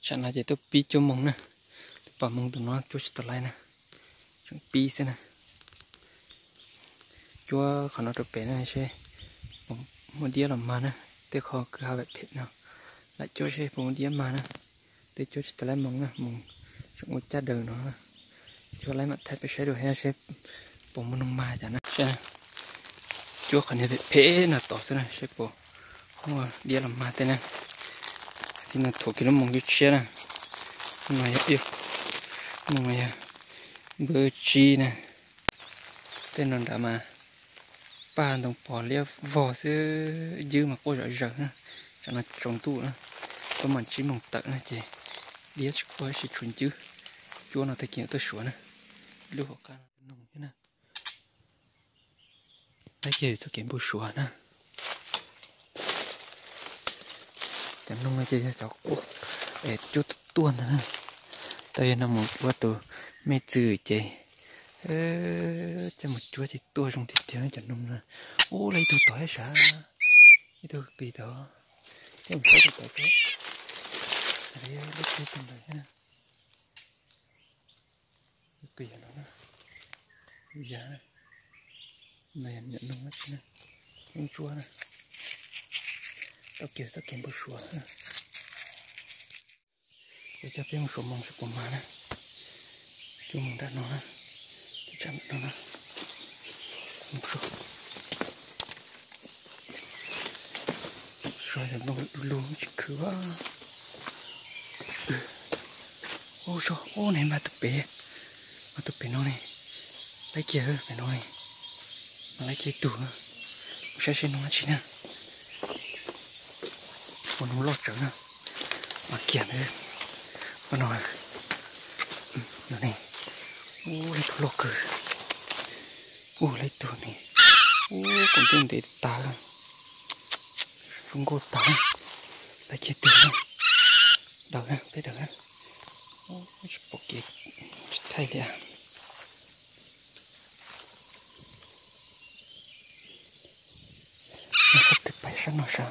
Tsam no ces tuaj pib cuab moos na, tus pom moos tus no cuab tsis tau laib na, tseem pib xwb na. Cuab qhov no rau pem na seb puas muaj diab los mag na, tej qho kwj ha vam phem no lam cuab seb puas muaj diab mag na. Tej cuab tsis tau laib moos na, moos tseem ua caj daws no. Cuab laib mam thaij peb saib dua thiab seb puas muaj noog mag cas na. Cuab qhov niag phem phem no tod xwb na seb puas muaj diab los mag tej na. Thiab no thuam kiag lub moos tshiab tshiab na. No yog, moos no yog npawb tsib na. Tej no nrad mas paj ntoo pos liab vog xwb, ywb mas quaj zom zaws na. Tsam no tsaus ntuj na, tuaj mam tsib moos tawm na ces diab tsis quaj ib si tshuav ywb. Cuab no tag kis tuaj suav na. Ib lub hauv qab noog thiab na. Laib kiag txoj kev npau suav na. Cov noog no ces yog cov quaj es cuab tuaj tuaj ntag na. Tau yog no mus ua tus me txwm ces coj mus cuab ces tuaj zoo tiag tiag cov noog no. Ub, laib ib tug tod thiab sav, ib tug kis tod, coj mus cuab tus tod thiab. Lub tsheb tug ntawd thiab na. Kis no na, ya, no yog nyuam noog dab tsi na, yeeb ntsuab na. Tau kiag txoj kev npau suav na. Kuv coj peb mus suav moos seb puas mag na. Coj mus nram no na, coj tsam nram no na. Suav yog nplooj du lug tsis khwv. Ub, ub, nws mag tus pem, mag tus pem no ne. Laib kiag pem no ne, mas laib kiag tus, saib seb noog dab tsi na. Ua noog loj tsawv na, mas kiag ntawd, ua no, no ne. Ub, laib tug loj kawg. Ub, laib tug ne. Ub, kuv ntuj ntev tag, zoo nkauj tag. Laib kiag tus na, daws na, peb daws na. Tsis pom kev, tsis thaij li. Tus pais sab no sav.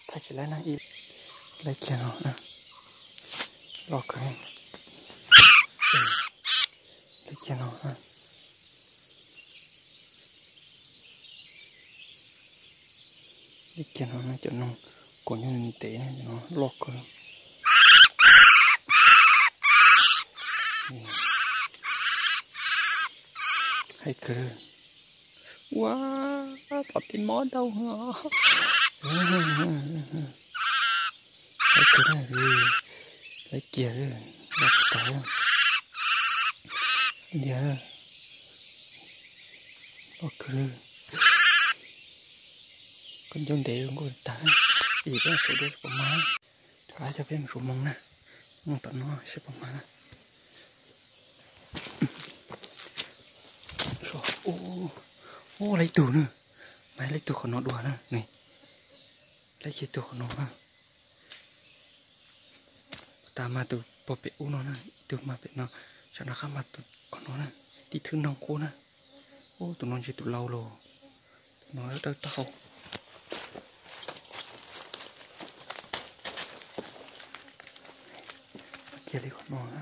Thaij tsis laib na, ib laib kiag no, loj kawg, laib kiag no. Laib kiag no cov noog, kuv nyob ntev no loj kawg. Hais kawg. Ua, tom tib mob ntau. Hais kawg, laib kiag, loj tag. Ntag, loj kawg. Koj ncauj ntev zoo nkauj tag. Ib peb suav dua puas mag. Thov coj peb mus suav moos na. Moos tom no seb puas mag na. Ub, laib tug na. Mas laib tug qhov no dua na ne. Laib kiag tug qhov no na. Puas tas mag tus pog pem ub no na, ib tug mag pem no, tsam no qab mag tus qhov no na, tib thwb noog qub na. Ub, tus no ntshe tus laus los, tus no dawb taub hau. Kiag li qhov no na,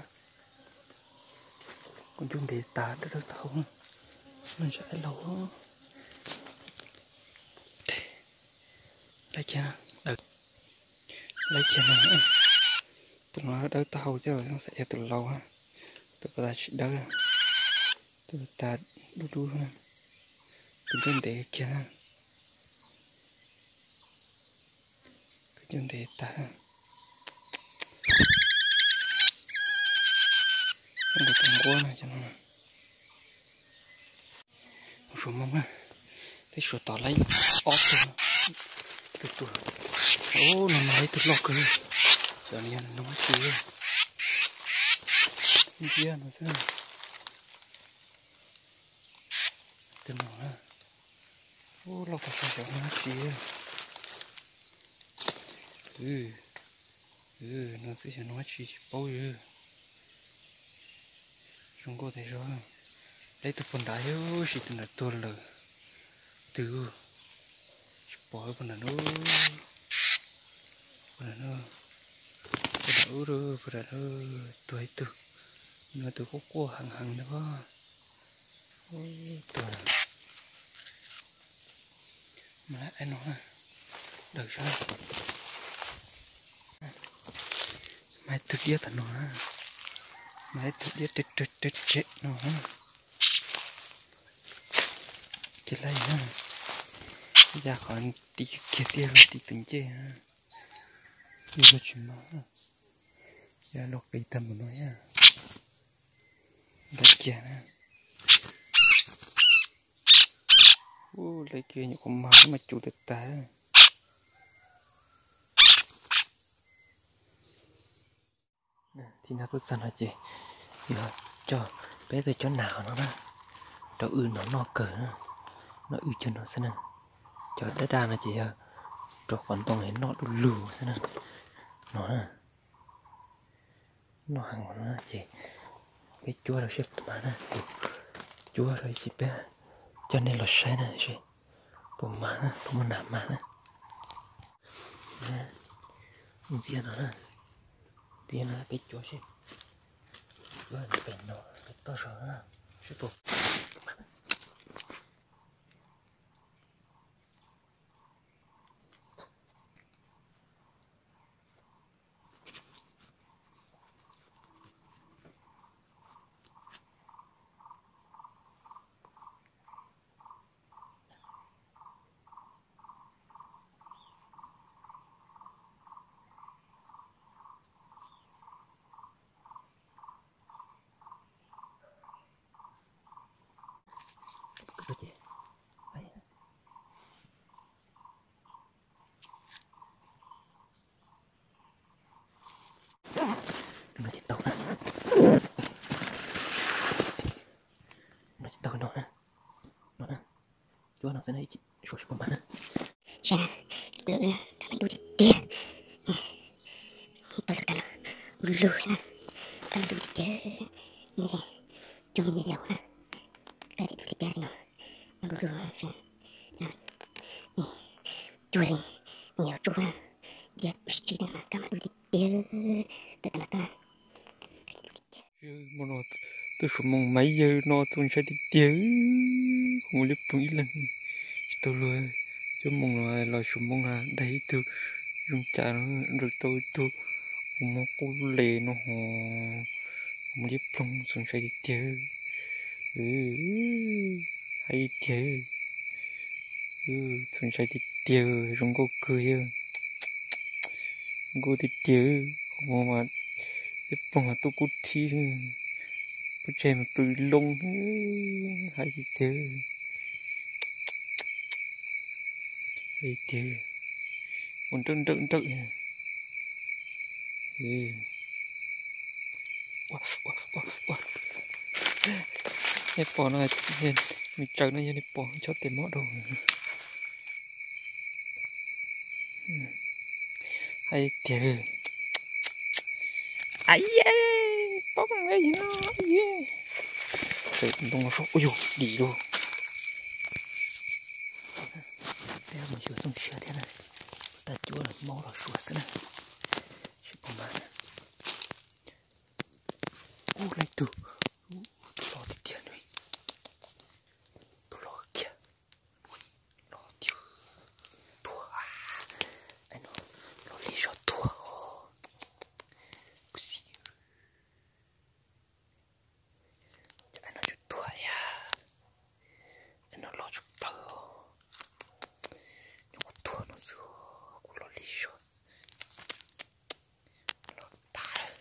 kuv ncuj ntev tas dawb dawb taub hau, no ntshe laus. Laib kiag, laib kiag no, tus no dawb taub hau coj xav yog tus laus, tus pas tas tsis dawb, tus tas dub dub, tus ncuj ntev kiag na, tus ncuj ntev tas. Tus nquab no, tus nquab no. Mus suav moos na, tej suav tom laib ob tug, tus tus, ub, no mas laib tug loj kawg, xyov nws yog noog dab tsi, ntsia no xwb. Tus no na, ub, loj kawg xyov noog dab tsi. No xwb xyov noog dab tsi tsis paub. Zoo nkauj tas zog. Laib tus puag nrad, tab sis tus nrad tuag lawm. Twg, tsis pom puag nram no, puag nram no, puag nram ub, puag nram no, tuag ib tug, no tus quaj quaj heev heev ntag. Tuag. Mas aib no, daws sab. Mas ib tug diab tom no na, mas ib tug diab rem rem rem no na. Ces lawm na, ya qhov ti kiag tiag los ti tus ncej na, yog tsis mob, ya los qis tag npaum no na, lawm kiag na. Ub, lawm kiag nyuam qhuav mag mas cus tag tag. Txij no tuaj txog no ces yog coj peb tug cov nas no na, rau wb no noj kawg na, noj wb cov no xwb na. Cov daj daj no ces yog rau qhov ntoo noj du lug xwb na. No na, noj heev no ces peb cuab rau seb puas mag na, cuab rau ib chim peb coj nej los saib na seb puas mag na, puas muaj nas mag na. Ntxiab no na, ntxiab no peb cuab seb, cuab pem no pem toj zog na, seb puas mag. No ces tau na. No ces tau no na. No na. Cuab no xwb na, ib chim suav seb puas mag na. Saib na, lub kab mas dub tiag tiag. Tau lub kab no, lug lug xwb na. Kab mas dub tiag tiag. Cog me nyuam yaus na. Kab ces dub tiag tiag no. No lug lug. Cuag li me nyuam yaus tsuj na. Diab tsis tsis na, kab mas dub tiag tiag. Tawm tawm no tuaj na. Hmo no twb suav moos mas yawg no txaus ntshai tiag tiag, kuv mus liab ploog ib leeg tsis tau luag. Cuab moos no los suav moos na, daig ib tug zoo cas no nrog tau ib tug, kuv mob qub les no ho, kuv mus liab ploog txaus ntshai tiag tiag. Hais tiag, txaus ntshai tiag tiag, zoo nkauj kawg yawg. Nkauj tiag tiag, kuv mob mas liab ploog mas tuaj kub thib, pub tseg mas plws loo. Hais tiag tiag, hais tiag, ua nrawm nrawm nrawm. Nej pom no, me tsaws no yog nej pom chob tes mob dhau. Hais tiag, a ye, poob no, tawm ntoo no, ua yus dim lug. Peb mus xyuas txooj siab thiab na, tag cuab los mob los suav xwb na, seb puas mag. Ub, leej twg, tus loj tiag tiag no, tus loj kiag, loj tiag, tuag, no, loj li zog tuag, kuv xim. Cov no tseem tuag thiab, no loj tshaj plaws, nyuam qhuav tuag no xwb, kuv loj li zog, loj tag lawm.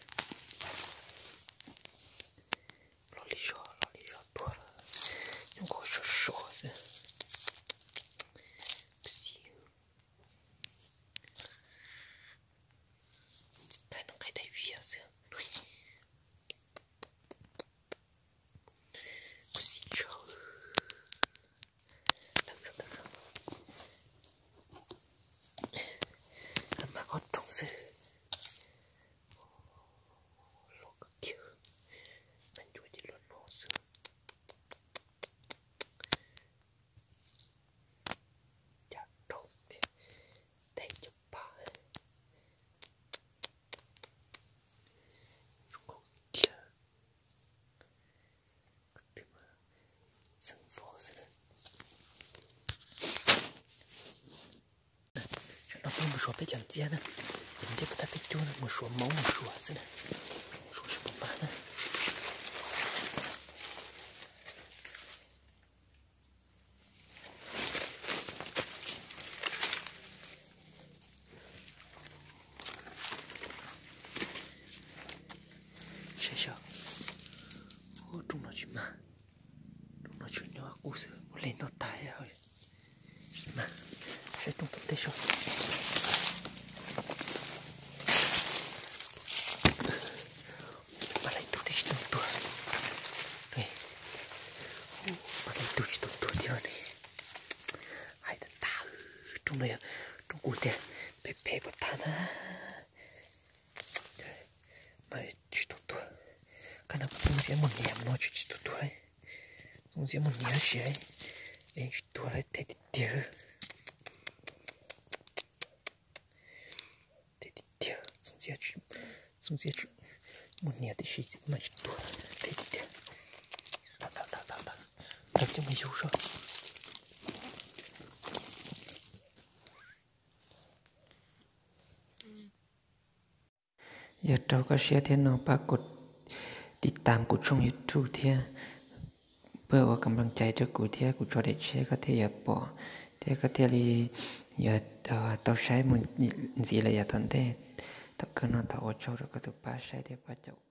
Suav peb cov ntxiab na, cov ntxiab puag ta peb cub na, mus suav maub mus suav xwb na, suav tsis pom pab na. Saib saib, rooj no tsis mag, rooj no tsuas nyob qub xwb, ua li noj tag. Saib rooj tom tej saib, mas lawv tus twb tsis tau tuag, mas lawv tus tsis tau tuag thiab ne. Hais tag tag, rooj no yog rooj kuv tias phem phem puas tag na. Mas tsis tau tuag, qhov no kuv txooj ntxiab muaj niam no tsis tsis tau tuag, txooj ntxiab muaj niam tab sis es tsis tuag lawm, them tiag tiag. Them tiag tiag, txooj ntxiab, txooj ntxiab muaj niam tiam sis mas tsis tuag, them tiag tiag. Dhau coj mus yug zog. Yog raug koj siab thiab no pab kuv tiv tam kuv tshooj YouTube thiab, pab ua kam pab cai rau kuv thiab kuv tso daim tshiab koj thiaj yuav pom, thiab koj thiaj li yuav tau saib mus ntxiv lawm yav tom ntej. Thaum kawg no thov ua tsaug rau koj tus pab saib thiab pab caum